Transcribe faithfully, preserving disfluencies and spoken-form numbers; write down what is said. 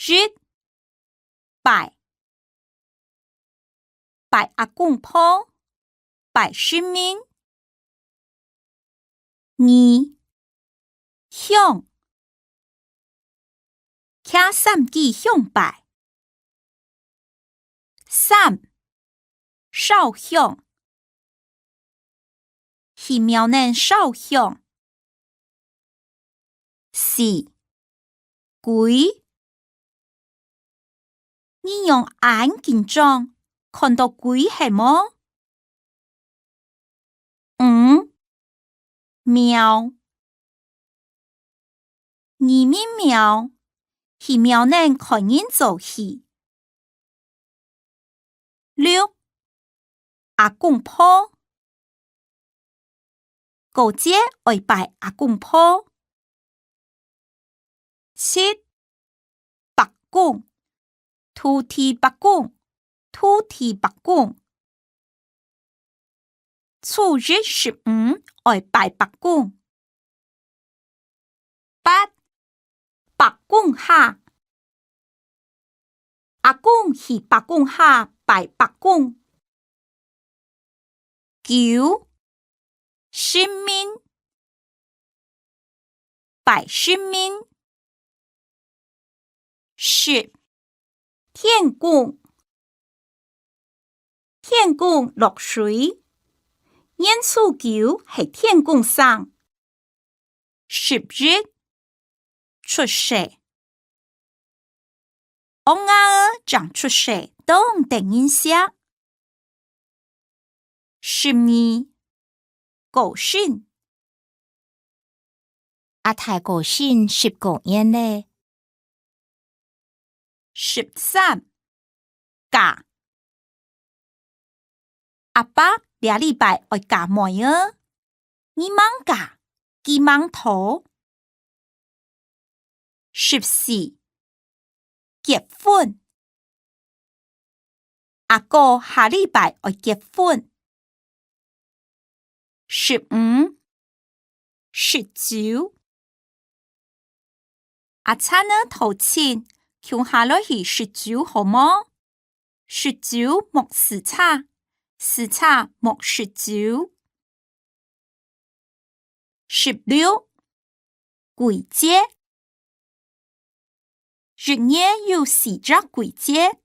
一、拜，拜阿公婆，拜神明。二、香，擎三支香拜。三、燒香，去廟內燒香。四、 龜。你仰恁緊張，看到龜係無？五、廟。義民廟，去廟內看人做戲。 六、阿公婆。過節愛拜阿公婆。七、伯公，土地伯公，土地伯公。初一十五愛拜伯公。 八、伯公下。阿公去伯公下拜伯公。九、神明，拜神明。十、天公，天公落水。年初九係天公生。十一、出世。孲仔仔正出世，當得人惜。十二、過身。阿太過身十過年咧。十三、嫁。阿伯這禮拜愛嫁妹仔，你吂嫁，佢吂討。十四、結婚。阿哥下禮拜愛結婚。十五、食酒。阿燦仔討親，共下來去食酒好無？食酒莫駛車，駛車莫食酒。十六、 季節。一年有四隻季節，